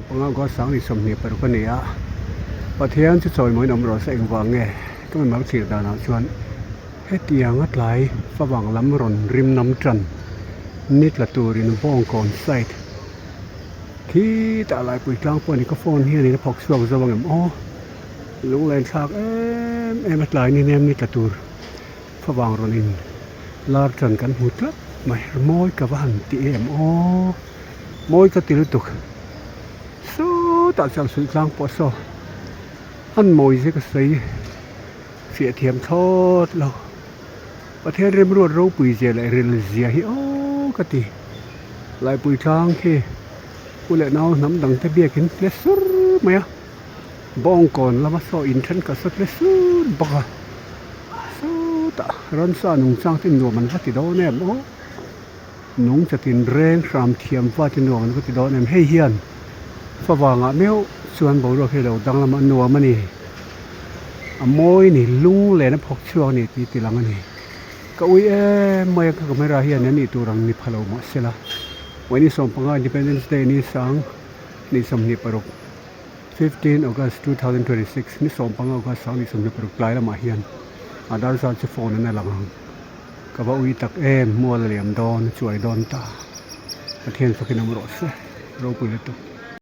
Panga goal 2026 a ni a, Pathian chu chawimawiin awm rawh se engvang nge ka mimal thlir danah chuan hetiang a tlai favang lam rawn rim nam tan ni tla turin Bawngkawn side khitah laipui tlang pawh a ni ka phone hianin a phawk chhuak zo ang em aw lunglen thlak em em a tlai ni nem ni tla tur favang rawn in lar tan kan hmu tlat mai mawi ka va han ti em aw. Mawi ka ti lutuk. Sawtah chuan suih tlang pawh saw an mawi zia ka sawi fiah thiam thlawt lo. Pathian remruat ropui zia leh ril zia hi aw ka ti. Laipui tlang khi u leh nau hnam dang te biakin tle sur mai a. Bawngkawn lama saw in thenkhat saw tle sur bawk a. Sawtah ransa nungchang te nuam an va ti dawn em aw. Nung chatin reng hram thiam vat i nuam an va ti dawn em? Hei hian favangah meuh chuan boruak hi a lo danglam a nuam a ni. A mawi ni, lung len a phawk chhuak a ni tih ti lang a ni. Ka ui em mai a, ka camera hian a nih tur ang ni pha lo mah sela. Vawiin 15 Independence Day ni sang ni 26, 15 August 2026 ni 15 August sang ni 26 tlai lamah hian a dar zat chu phone in a lang ang. Ka va ui tak em, mual a liam dawn, a chuai dawn ta. Pathian fakin awm rawh se, ropui lutuk.